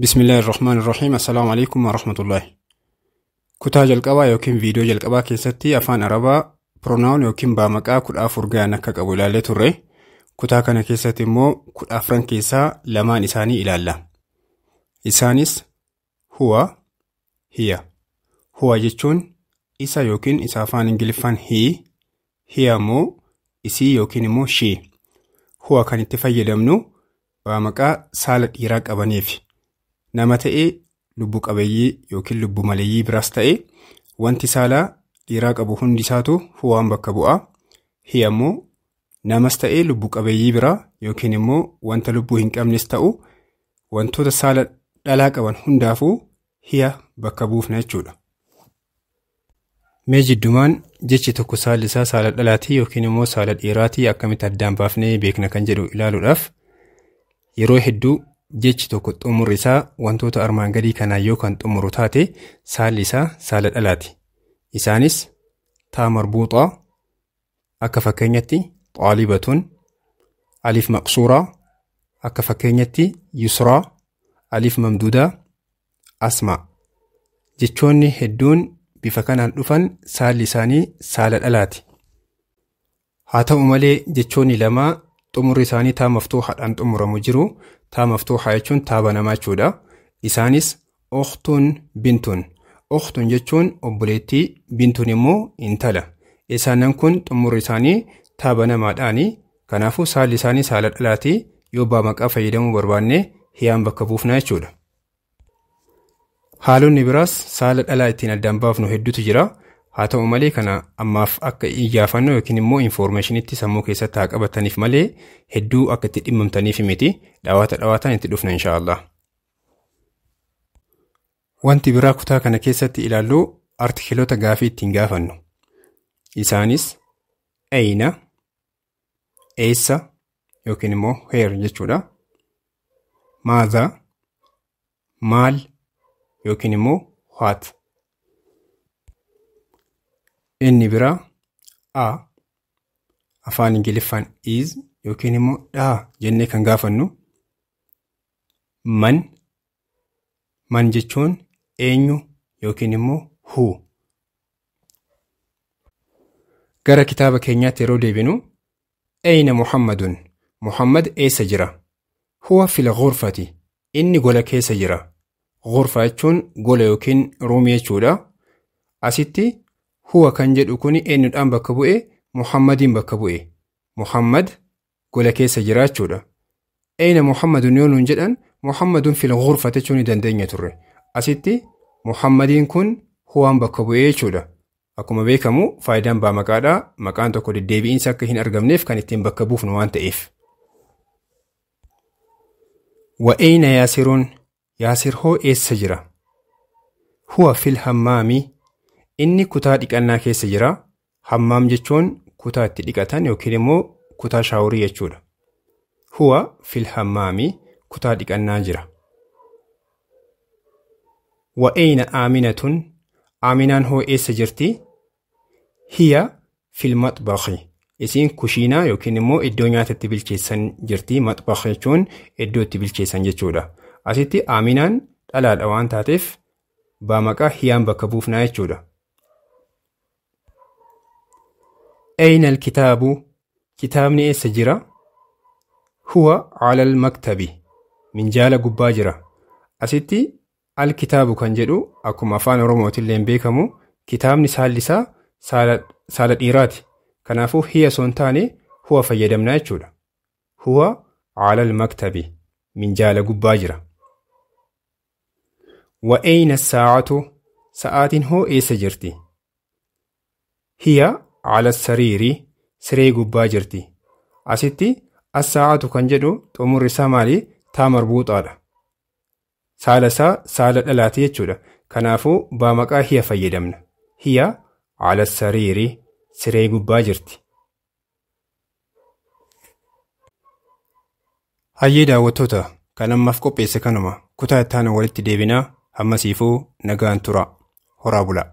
Bismillahirrahmanirrahiim. Assalaamu alaikum warahmatullahi. Kutaa jalqabaa yookiin viidiyoo jalqabaa keessatti afaan Arabaa pronoun yookiin baamaqaa 14 gahan akka qabu ilaallee turre. Kutaa kana keessatti immoo 14 keessaa lamaan isaanii ilaalla. Isaanis huwa, hiya. Huwa jechuun isa yookiin isa afaan Ingiliffaan he, hiya immoo isii yookiin immoo she. Huwa kan itti fayyadamnu baamaqaa saala dhiiraa qabaniif. Nama ta'ee lubbu qabeeyyii yookiin lubbu maleeyyii biraas ta'e wanti saala dhiiraa qabu hundi isaatu huwaan bakka bu'a. Hiya immoo namas ta'ee lubbu qabeeyyii biraa yookiin immoo wanta lubbuu hin qabnes ta'u wantoota saala dhalaa qaban hundaafuu hiya bakka buufna jechuudha. Mee jiddumaan jechi tokko saalli isaa saala dhalaatii yookiin immoo saala dhiiraatii akkamitti addaan baafnee beekna kan jedhu ilaaluudhaaf yeroo hedduu jechi tokko xumurri isaa wantoota armaan gadii kanaan yoo kan xumuru taate saalli isaa saala dhalaati. Isaanis taa marbuuxaa akka fakkeenyatti xaalibatun, alif maqsuuraa akka fakkeenyatti yusraa, alif mamduudaa, asmaa. Jechoonni hedduun bifa kanaan dhufan saalli isaanii saala dhalaati. Haa ta'u malee jechoonni lama xumurri isaanii taa maftuuhaadhaan xumuramu jiru. Taa maftuuhaa jechuun taa banamaa jechuudha. Isaanis ukhtuun bintuun. Ukhtuun jechuun obboleettii, bintuun immoo intala. Isaanan kun xumurri isaanii taa banamaadhaani. Kanaafuu saalli isaanii saala dhalaati. Yoo baamaqaa fayyadamuu barbaanne hiyaan bakka buufna jechuudha. Haalonni biraas saala dhalaa ittiin addaan baafnu hedduutu jira. Haa ta'u malee kana ammaaf akka iyyaafannoo yookiin immoo infoormeeshinitti sammuu keessatti haa qabataniif malee hedduu akka itti dhimmamtaniif miti. Dhawaata dhawaataan itti dhufna inshaallah. Wanti biraa kutaa kana keessatti ilaallu artikiloota gaafii ittiin gaafannu. Isaanis ayna, eessa yookiin immoo where jechuudha. Maadha, maal yookiin immoo what. Inni biraa a afaan Ingiliffaan is yookiin immoo dha jennee kan gaafannu. Man, man jechuun eenyu yookiin immoo who. Gara kitaaba keenyaatti yeroo deebinu ayna Muhammadun, Muhammad eessa jira? Huwa fil ghurfati, inni gola keessa jira. Ghurfa jechuun gola yookiin ruumii jechuudha. Asitti huwa kan jedhu kun eenyudhaan bakka bu'e? Muhammadiin bakka bu'e. Muhammad gola keessa jira jechuudha. Ayna Muhammadun yoo nuun jedhan Muhammadun fil ghurfati jechuu ni dandeenya turre. Asitti Muhammadiin kun huwaan bakka bu'e jechuudha. Akkuma beekamu faayidaan baamaqaadha. Maqaan tokko deddeebi'iinsa akka hin argamneef kan ittiin bakka buufnu waan ta'eef. Wa ayna Yaasiruun, Yaasir hoo eessa jira? Huwa fil hammaami, inni kutaa dhiqannaa keessa jira. Hammaam jechuun kutaa itti dhiqatan yookiin immoo kutaa shaaworii jechuudha. Huwa fil hammaami, kutaa dhiqannaa jira. Wa ayna Aaminatun, Aaminaan hoo eessa jirti? Hiya fil maxbakhi, isiin kushiinaa yookiin immoo iddoo nyaata itti bilcheessan jirti. Maxbakh jechuun iddoo itti bilcheessan jechuudha. Asitti Aaminaan dhalaadha waan taateef baamaqaa hiyaan bakka buufnaa jechuudha. Ayna alkitaabu, kitaabni eessa jira? Huwa ala almaktabi, minjaala gubbaa jira. Asitti alkitaabu kan jedhu akkuma afaan Oromootillee beekamu kitaabni saalli isaa saala dhiiraati. Kanaafuu hiya osoo hin taane huwa fayyadamnaa jechuudha. Huwa ala almaktabi, minjaala gubbaa jira. Wa ayna saa'atu, sa'aatiin hoo eessa jirti? Hiya ala sariiri, siree gubbaa jirti. Asitti as-saa'atu kan jedhu xumurri isaa maali? Taa marbuuxaadha. Saala isaa saala dhalaati jechuudha. Kanaafuu baamaqaa hiya fayyadamna. Hiya ala sariiri, siree gubbaa jirti. Hayyee daawwattoota, kan ammaaf qopheesse kanuma. Kutaa itti aanu walitti deebinaa. Hammasiifuu nagaan tura. Horaa bulaa.